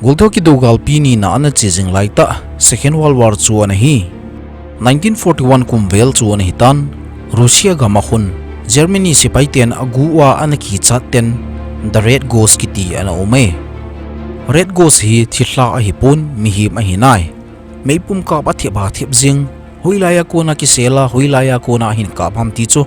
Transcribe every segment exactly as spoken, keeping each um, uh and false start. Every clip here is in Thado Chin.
Goltho kidou galpi nina ana che jing laitah Second World War chu ana hi. Nineteen forty-one kum vel chu ana hitan, Russia gam a khun Germany sepai ten agu uva ana kichat ten The Red Ghost kiti ana um e. Red Ghost hi thilha ahipon, mihem ahi nai. Meipum kap a thep a thep jing, hoilai a kona kisel a, hoilai a kona ahin kap ham ti chu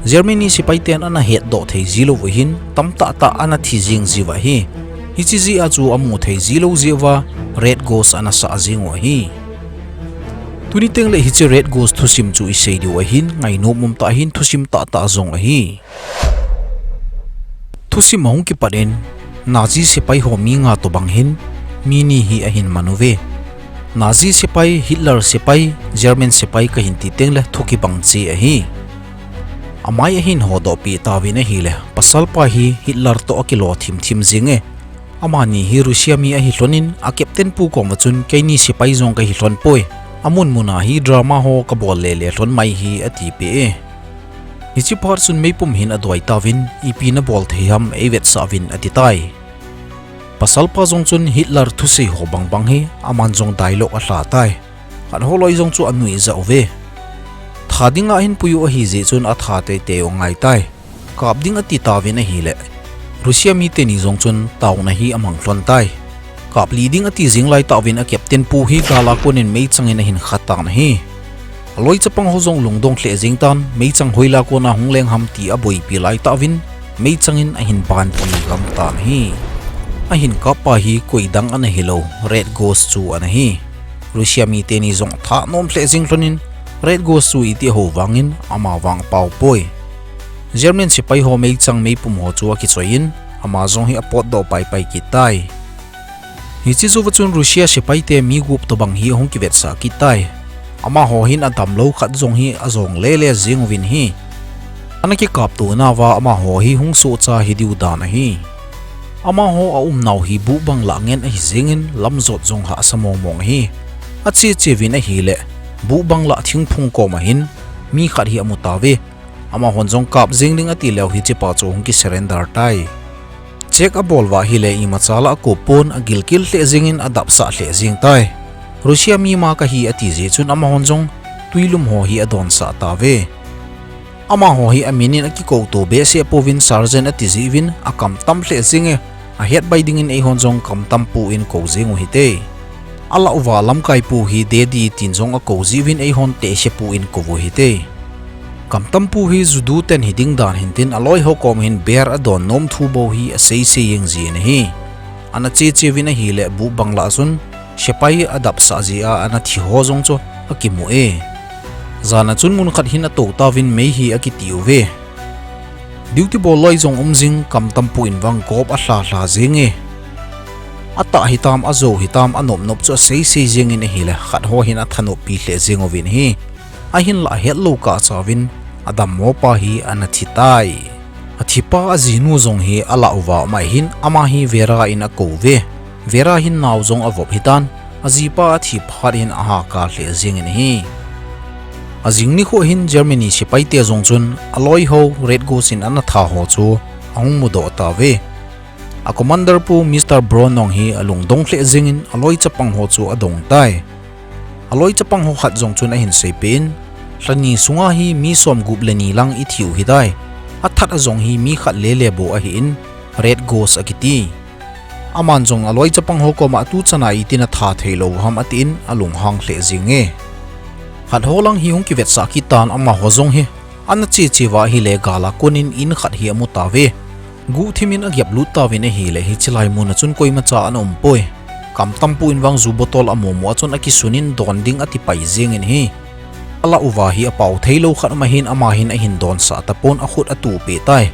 Germany sepai ten ana hetdoh thei ji lou u ahin, tamtah tah ana thi jing jiu ahi. Hiche jeh a chu amu thei ji lou jeh uva Red Ghost ana sah jing u ahi. Tuni teng le hiche Red Ghost thusim chu isei diu ahin, ngainom um tah ahin, thusim tahtah jong ahi. Thusim ahung kipat in, Nazi sepai ho mi nga tobang hin, mi ni hi ahin man uve. Nazi sepai, Hitler sepai, German sepai kahin ti teng le thu kibang che ahi. Amai ahin hodoh peh tauvin ahile, pasalpa hi Hitler toh akilo thimthim jing e. Amani hi Russia mi ahi lhonin, a captain pu koma chun keini sepai jong kahi lhon poi. Amun muna hi drama ho kabol lele lhon mai hi atipeh e. Hiche phat chun meipum hin adoi tauvin, ipi nabol thei ham eivetsah uvin ati tai. Pasalpa jong chun Hitler thusei ho bangbang hi aman jong dialogue alha tai. Khat ho loi jong chu anuijah uve. Tha dinga ahin pui u ahi jeh chun atha teitei u angai tai. Kap ding ati tauvin ahile, Russia mi teni jong chun taona hi amang lhon tai. Kap lih ding ati jing laitah uvin a captain pu hi gal a konin meichang in ahin kha tan ahi. Aloi chapang ho jong lungdong lheh jeng tan, meichang hoilai a kona hung leng ham ti aboipi laitah uvin, meichang in ahin banpi gam tan ahi. Ahin kap pa hi koidang ana hilou, Red Ghost chu ana hi. Russia mi teni jong atha nom lheh jeng lhonin, Red Ghost chu iti ahou vangin ama vang apao poi. German sepai ho meichang meipum ho chu akichoi in, ama jong hi apotdoh paipai kit tai. Hiche jouva chun Russia sepai te mi gup tobang hi ahung kivetsah kit tai. Amaho hin adamlou khat jong hi ajong lele jeng uvin ahi. Ana kikapto nauva amaho hi hung sohcha hidiu dan ahi. Amaho aumnau hi buh banglah ngen ahi jengin lamjot jong hahsa mongmong ahi. Acheche uvin ahile, buh banglah thingphung koma hin mi khat hi amu tauve. Amahon jong kap jeng ding ati leu hichepa chu hung kisurrender tai. Check abol uva ahile imacha lah akop pon, agilkel lheh jengin adapsah lheh jeng tai. Russia mi ma kahi ati jeh chun amahon jong twilum ho hi adonsah tauve. Amaho hi amin in akikouto behseh pouvin, sergeant ati jeh uvin akam tam lheh jenge, ahet bai dingin eihon jong kamtampu in kou jeng u hite. Alah uva lamkaipu hi Daddy tin jong akou jeh uvin eihon tehsepu in kou u hite. Kamtampu hi Judu ten hiding dan hintin aloi ho kom hin beer adon nom thu bou hi aseisei jeng jin ahi. Ana cheche uvin ahile buh banglah chun sepai adapsah jeh a ana thi ho jong chu akimu e. Jan a chun mun khat hin atou tauvin mei hi akiti uve. Duty bol loi jong um jing, kamtampu in vang kop alha lha jenge. Atah hitam, ajou hitam, anop nop chu aseisei jengin ahile khat ho hin athanoppi lheh jeng uvin ahi. Ahinlah ahetlou kah chauvin adammo pa hi ana thi tai. Athipa ajinu jong hi alah uva amai hin ama hi Vera in akou uve. Vera hin nao jong avop hitan, ajipa athi phat hin ahakal lheh jengin ahi. Ajing nikho hin Germany sepai te jong chun aloi ho Red Ghost in ana tha ho chu ahung mudoh tauve. A commander pu Mister Braun jong hi alungdong lheh jengin aloi chapang ho chu adong tai. Aloi chapang ho khat jong chun ahin seipeh in, lhani sunga hi mi somgup le ni lang ithi u hitai. Athat a jong hi mi khat lele bou ahin, Red Ghost akiti. Aman jong aloi chapang ho koma tuchan a itin atha theilou ham atin alunghang lheh jenge. Khat ho lang hi hung kivetsah kit tan, amaho jong hi ana cheche uva ahile gal a konin in khat hi amu tauve. Guhthim in agap lut tauvin ahile hiche lai mun a chun koimacha ana um poi. Kamtampu in vang ju bottle amu mu a chun akisunin don ding ati pai jengin ahi. Alah uva hi apao theilou khat um ahin ama hin ahin donsah tapon akhut atuh peh tai.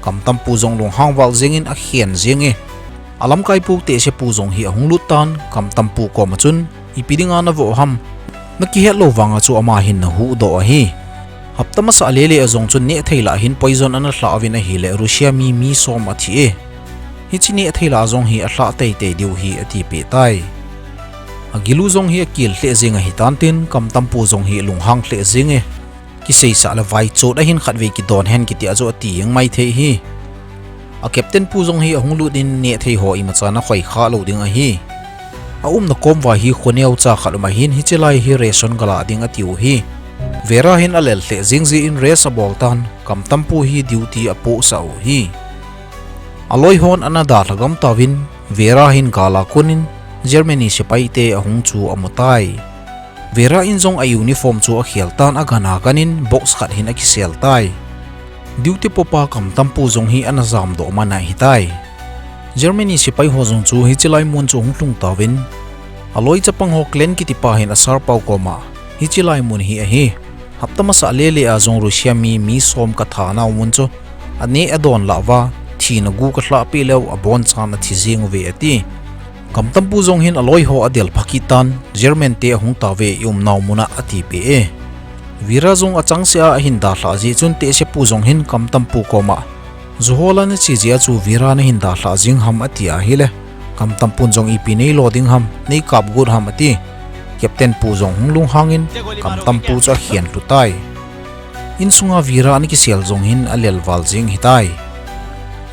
Kamtampu jong lunghang val jengin akhen jenge. Alamkaipu tehsepu jong hi ahung lut tan, kamtampu koma chun, ipi dinga navoh ham? Nakihet lou vanga chu ama hin nahuhdoh ahi. Hapta masa lele a jong chun nehthei lah hin poison ana lhah uvin ahile Russia mi mi som athi e. Hiche nehthei lah jong hi alhah teitei diu hi atipeh tai. Agilu jong hi akel lheh jeng ahitan tin, kamtampu jong hi lunghang lheh jenge. Kiseisah le vaichot ahin khatvei kidon hen kiti a chu ati jeng maithei ahi. A captain pu jong hi ahung lut in nehthei ho imacha nakhoi kha lou ding ahi. A umna kom uva hi kho neocha khat um ahin, hiche lai hi ration galah ding atiu hi. Vera hin alel lheh jing jeh in rest abol tan, Kamtampu hi duty apohsah u hi. Aloi hon ana dalha gam tauvin, Vera hin gala konin Germany sepaite ahung chu amu tai. Vera in jong a uniform chu akhel tan, agan agan in box khat hin akisel tai. Duty popa Kamtampu jong hi ana jamdoh man ahitai. Germany sepai ho jong chu hiche lai mun chu ahung lhung tauvin, aloi chapang ho Glenn kitipa hin a sir pau koma, hiche lai mun hi ahi. Hapta masa lele a jong Russia mi, mi som katha nau mun chu aneh adon lah uva, thina gu kalhah peh leu abonchan athi jeng uve ati. Kamtampu jong hin aloi ho adel pha kit tan, German te ahung tauve i umnau mun a atipeh e. Vera jong achangseh a ahin dalhah jeh chun tehsepu jong hin Kamtampu koma, ju hol a nache jeh a chu Vera nahin dalhah jing ham ati ahile, Kamtampun jong ipi neilo ding ham, neikap got ham ati. Captain pu jong hung lunghang in Kamtampu chu akhen lhu tai. Insunga Vera ana kisel jong hin alel val jeng hitai.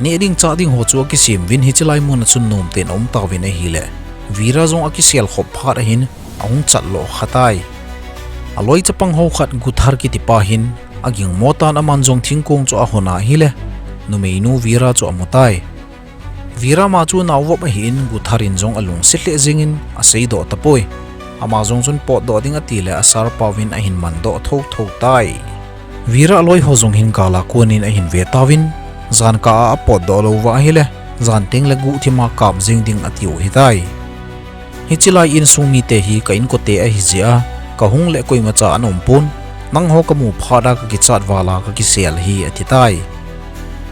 Neh ding chah ding ho chu akisem uvin hiche lai mun a chun nomten aum tauvin ahile, Vera jong akisel khop phat ahin ahung chat lo kha tai. Aloi chapang ho khat Guthar kitipa hin agingmo tan, aman jong thingkong chu ahon ahile, numeinu Vera chu amu tai. Vera ma chu naovop ahin, Guthar in jong alungset lheh jengin aseidoh tapoi. Ama jong chun potdoh ding atile a sir pauvin ahin mandoh thotho tai. Vera aloi ho jong hin gala konin ahin ve tauvin, jankah a apotdoh lou uva ahile, jan tengle guhthim a kap jeng ding atiu hitai. Hiche lai insung mite hi ka inkote ahi jeh a, kahung le koimacha ana umpon, nangho kamu phat a kakichat val a kakisel hi ati tai.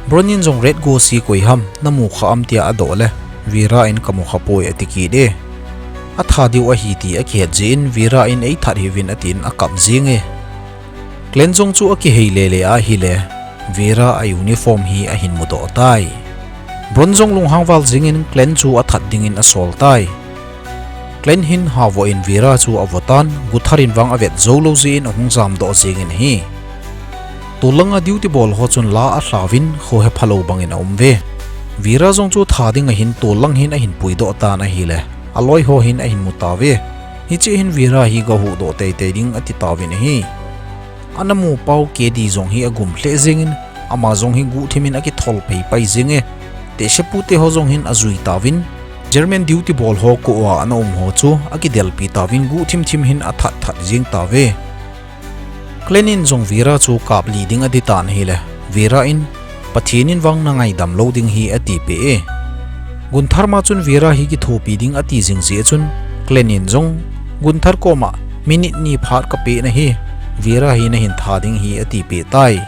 Bron in jong Red Ghost hi koi ham, namu kha am tia adoh le, Vera in kamu khapoi ati kit e. Atha diu ahi ti akihet jeh in Vera in eithat hih uvin atin akap jeng e. Glenn jong chu akihei lele ahile, Vera a uniform hi ahin mudoh tai. Bron jong lunghang val jengin Glenn chu athat dingin asol tai. Glenn hin havoh in Vera chu avotan, Guthar in vang avet jou lou jeh in ahung jamdoh jengin ahi. Tol langa duty bol ho chun la alhauvin khohe phalou bangin aum uve. Vera jong chu tha ding ahin tol lang hin ahin puidoh tan ahile, aloi ho hin ahin mu tauve. Hiche hin Vera hi gahuhdoh teitei ding ati tauvin ahi. Ana mu pau Kedi jong hi agum lheh jengin, ama jong hi guhthim in akithol phei pai jeng e. Tehsepu te ho jong hin ajui tauvin, German duty bol ho koh a ana um ho chu akidelpi tauvin guhthim thim hin athat that jeng tauve. Glenn in jong Vera chu kaplih ding ati tan ahile, Vera in, Pathen in vang nangaidam lou ding hi atipeh e. Gunther ma chun Vera hi kithopi ding ati jing jeh chun, Glenn in jong Gunther koma, minute ni phat kapeh nahi, Vera hi nahin tha ding hi atipeh tai.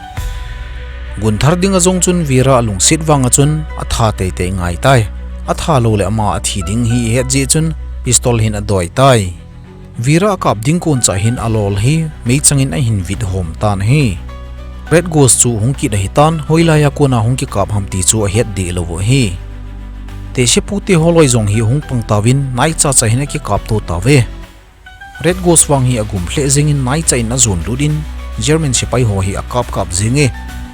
Gunther dinga jong chun Vera alungset vanga chun atha teitei ngai tai. Atha lou le ama athi ding hi ahet jeh chun pistol hin adoi tai. Vera akap ding koncha hin alol hi meichang in ahin vithom tan ahi. Red Ghost chu hung kit ahitan, hoilai a kona hung kikap ham ti chu ahet deh lou u ahi. Tehsepu te ho loi jong hi hung pang tauvin, naicha cha hin akikap to tauve. Red Ghost vang hi agum lheh jengin naicha in ajon lut in, German sepai ho hi akap kap jeng e.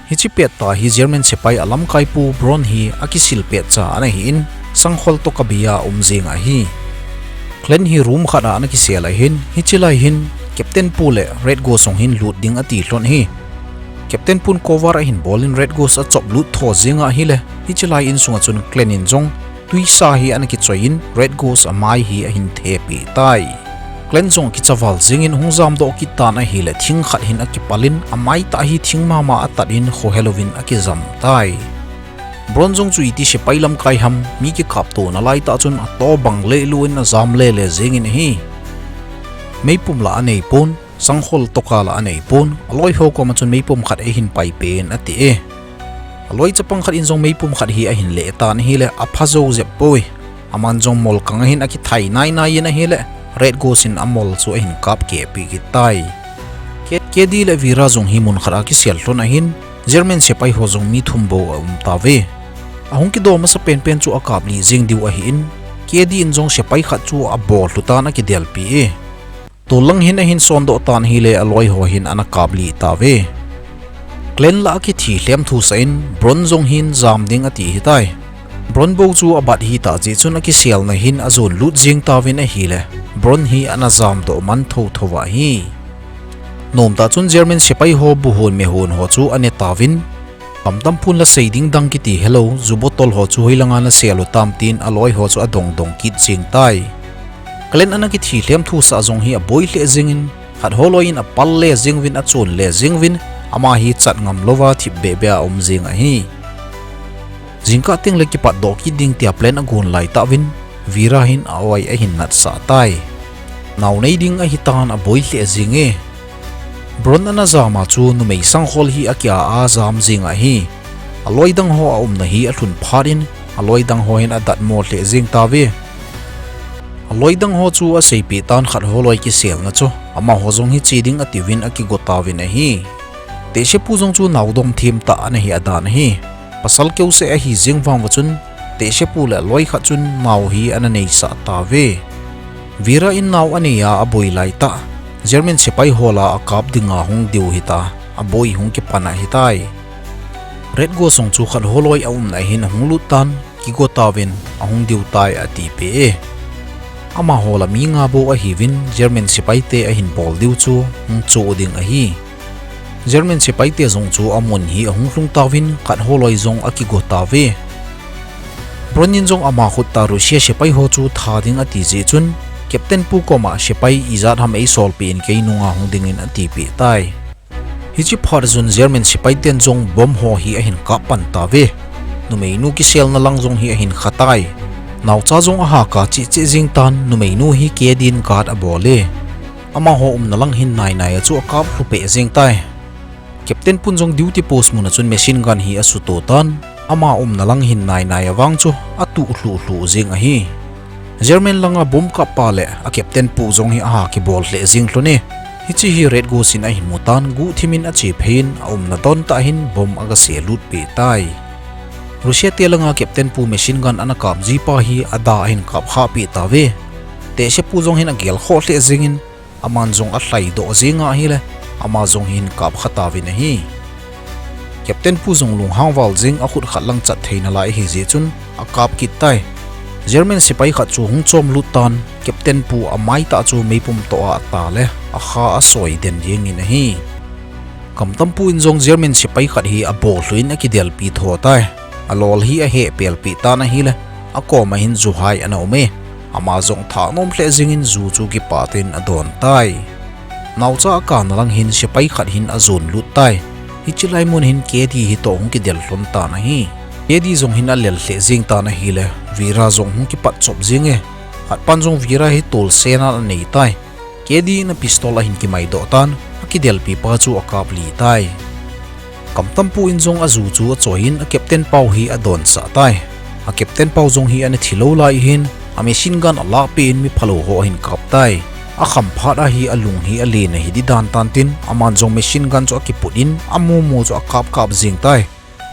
Hiche pettah hi German sepai alamkaipu Bron hi akisil petcha ana hin, sangkhol toh kabia um jeng ahi. Glenn hi room khat a ana kisel ahin, hiche lai hin Captain pu le Red Ghost jong hin lut ding ati lhon ahi. Captain pun cover ahin bolin Red Ghost achop lut tho jeng ahile, hiche lai insunga chun Glenn in jong tuisa hi ana kichoi in Red Ghost amai hi ahin thepeh tai. Glenn jong akicha val jengin hung jamdoh kit tan ahile thing khat hin akipalin amai tah hi thing mama atat in khohe louvin akijam tai. Bron jong chu iti sepai lamkai ham mi kikapto nalai tah chun atobang lelu in ajam lele jengin ahi. Meipum la aneipon, sangkhol toka la aneipon, aloi ho koma chun meipum khat eihin paipeh in ati e. Aloi chapang khat in jong meipum khat hi ahin leh tan ahile apha jou jep poi. Aman jong molkang ahin akithai nainai in ahile, Red Ghost in amol chu ahin kapkehpeh kit tai. Ke-, Kedi le Vera jong hi mun khat a kisel lhon ahin, German sepai ho jong mi thum bou aum tauve. Ahung kido masa penpen chu akaplih jeng diu ahin, Kedi in jong sepai khat chu abol lhu tan akidelpi e. Tol lang hin ahin sondoh tan ahile aloi ho hin ana kaplih tauve. Glenn la akithi lhem thusah in Bron jong hin jam ding ati hitai. Bron bou chu abat hita jeh chun akiselna hin ajon lut jeng tauvin ahile, Bron hi ana jamdoh man thotho ahi. Nomtah chun German sepai ho buhon mehon ho chu ane tauvin, Kamtampun la sei ding dang kiti helou, ju bottle ho chu hoilanga nasel u tam tin aloi ho chu adong dong kit jeng tai. Glenn ana kithi lhem thusah jong hi aboi lheh jengin, khat holoi in apal le jeng uvin, achon le jeng uvin, ama hi chat ngam louva thip beh beh a um jeng ahi. Jingkah tengle kipatdoh kit ding tia plan agon lai tauvin, Vera hin a-oi ahin natsah tai. Nao nei ding ahitan aboi lheh jenge. Bron ana jama chu numei sangkhol hi akia ajam jeng ahi. Aloi dang ho aumna hi alhun phat in, aloi dang ho hin adatmo lheh jeng tauve. Aloi dang ho chu aseipeh tan khat holoi kiselna chu, amaho jong hi che ding atiuvin akigo tauvin ahi. Tehsepu jong chu naodom them tah ana hi adan ahi. Pasal keuseh ahi jeng vang uva chun, tehsepu le aloi khat chun nao hi ana neisah tauve. Vera in nao anei a aboi laitah, German sepai ho lah a akap dinga hung diu hita, aboi hung kipan ahitai. Red Ghost jong chu khat holoi aumna hin ahung lut tan, kigo tauvin, ahung diu tai atipeh e. Amaho lah mi nga bou ahiuvin, German sepaite ahin bol diu chu hung choh ding ahi. German sepaite jong chu amun hi ahung lhung tauvin, khat holoi jong akigo tauve. Bron in jong ama khut tah Russia sepai ho chu tha ding ati jeh chun, Captain pu koma sepai ijat ham eisolpeh in kei nunga hung dingin atipeh tai. Hiche phat chun German sepaiten jong bomb ho hi ahin kap pan tauve. Numeinu kiselna lang jong hi ahin kha tai. Naocha jong ahahkar cheh cheh jeng tan, numeinu hi Kedi in guard abol e. Amaho umna lang hin nai nai a chu akap lhu peh jeng tai. Captain pun jong duty post mun a chun machine gun hi asuto tan, ama umna lang hin nai nai a vang chu atuh lhu lhu jeng ahi. German langa bomb kap pa le a captain pu jong hi aha kibol lheh jeng lhon e. Hiche hi Red Ghost in ahin mu tan, guhthim in ache phei in aumna don tah hin bomb aga se lut peh tai. Russia te langa captain pu machine gun ana kap ji pa hi ada ahin kap khah peh tauve. Tehsepu jong hin agel khoh lheh jengin, aman jong alhai doh jeng ahile, ama jong hin kap kha tauvin ahi. Captain pu jong lunghang val jeng, akhut khat lang chat thei nalai ahi jeh chun akap kit tai. German sepai khat chu hung chom lut tan, captain pu amai tah chu meipum toh a ata le akha asoi den jengin ahi. Kamtampun jong German sepai khat hi abol lhu in akidelpi tho tai. Alol hi aheh pelpeh tan ahile, akoma hin juhai ana um e. Ama jong thanom lheh jengin ju chu kipat in adon tai. Naocha akap na lang hin sepai khat hin ajon lut tai. Hiche lai mun hin Kedi hi toh hung kidel lhon tan ahi. Kedi jong hin alel lheh jeng tan ahile, Vera jong hung kipat chop jeng e. Khat pan jong Vera hi tolsen a anei tai. Kedi in a pistol ahin kimai doh tan, akidelpi pa chu akap li tai. Kamtampu in jong aju chu achoi in a captain pau hi adonsah tai. A captain pau jong hi ana thi lou lai hin, a machine gun alah peh in mi phalou ho ahin kap tai. Akham phat a hi alung hi alen ahi di dan tan tin, aman jong machine gun chu akiput in, amu mu chu akap kap jeng tai.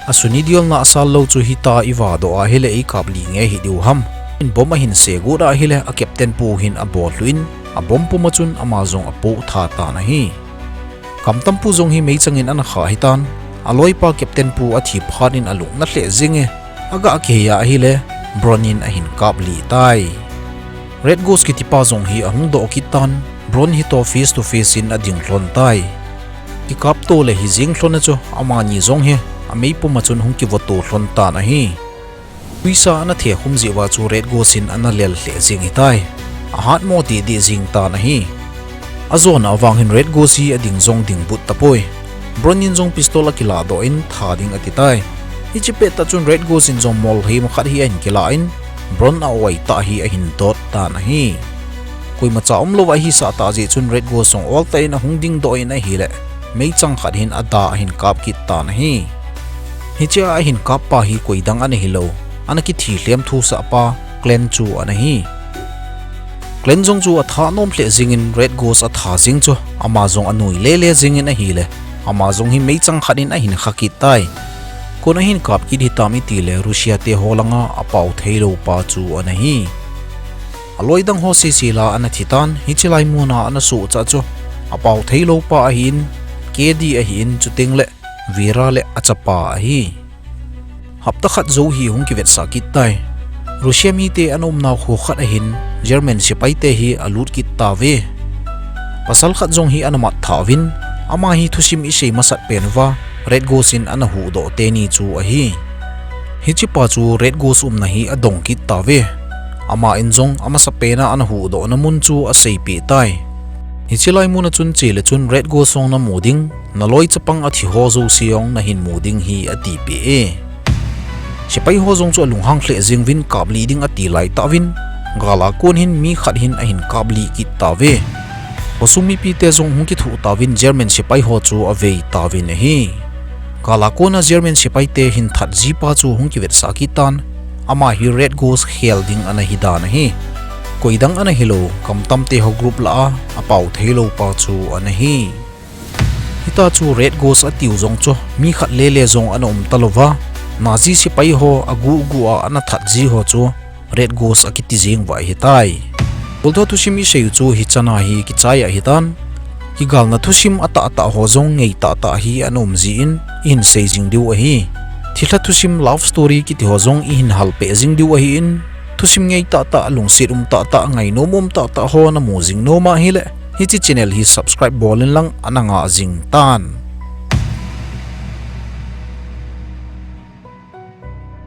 A suni dial na asal lou chu hita i vadoh a hile ei kap li nge hi diu ham. In bomb ahin se got a hile a captain pu hin abol lhu in, a bomb pum a chun ama jong apoh tha tan ahi. Kamtampu jong hi meichang in ana kha hitan, aloipa captain pu athi phat in alung na lheh jeng e, aga kihei a hile, Bron in ahin kap li tai. Red Ghost kitipa jong hi ahung doh kit tan, Bron hi toh face to face in ading lhon tai. Kikap to le hi jeng lhon a chu, amani jong hi, a meipum a chun hung kivoto lhon tan ahi. Puisa ana the khum jeh uva chu Red Ghost in ana lel lheh jeng hitai. Ahat mo deh deh jeng tan ahi. Ajona avang hin Red Ghost hi ading jong ding but tapoi. Bron in jong pistol akilah doh in tha ding ati tai. Hiche pet tah chun Red Ghost in jong mol hei ma khat hi ahin kilah in, Bron a-oi tah hi ahin dot tan ahi. Koima cha umlou ahi sah tah jeh chun Red Ghost jong ol tah in ahung ding doh in ahile, meichang khat hin ada ahin kap kit tan ahi. Hiche a ahin kap pa hi koi dang ana hilou, ana kithi lhem thusah pa Glenn chu ana hi. Glenn jong chu atha nom lheh jeng in Red Ghost atha jeng chu, ama jong anui le le jeng in ahile, ama jong hi meichang khat in ahin kha kit tai. Koin ahin kap kit hitam itile Russia te ho langa apao thei lou pa chu ana hi. Aloi dang ho sese la ana thi tan, hiche lai mun a ana sohcha chu, apao thei lou pa ahin, Kedi ahin, chuteng le Vera le achapa ahi. Hapta khat jou hi hung kivetsah kit tai. Russia mite ana umnau kho khat ahin German sepaite hi alut kit tauve. Pasal khat jong hi ana mat tha uvin, ama hi thusim isei masat pen uva Red Ghost in ana huhdoh teni chu ahi. Hichepa chu Red Ghost umna hi adong kit tauve. Ama in jong amasapen a ana huhdohna mun chu aseipeh tai. Hiche lai mun a chun chele chun Red Ghost jong namu ding, naloi chapang athi ho jouse jong nahin mu ding hi atipeh e. Sepai ho jong chu alunghang lheh jeng uvin kaplih ding ati laitah uvin, gal a kon hin mi khat hin ahin kaplih kit tauve. Khosung mipite jong hung kithuh tauvin German sepai ho chu avei tauvin ahi. Gal a kona German sepaite hin that jipa chu hung kivetsah kit tan, ama hi Red Ghost khel ding ana hidan ahi. Koidang ana hilou, kam tamte ho group lah a apao theilou pa chu ana hi. Hita chu Red Ghost atiu jong chu mi khat lele jong ana um talouva, Nazi sepai ho aguh guh a ana that ji ho chu Red Ghost akiti jeng uva ahitai. Goltho thusim isei u chu hichan a hi kichai ahitan. Kigalna thusim atahtah ho jong ngei tahtah hi ana um jin, ihin sei jing diu ahi. Thilha thusim love story kiti ho jong ihin halpeh jing diu ahin, thusim ngei tahtah, lungset um tahtah, ngainom um tahtah ho namu jing nom ahile, hiche channel hi subscribe bol in lang ana ngah jing tan.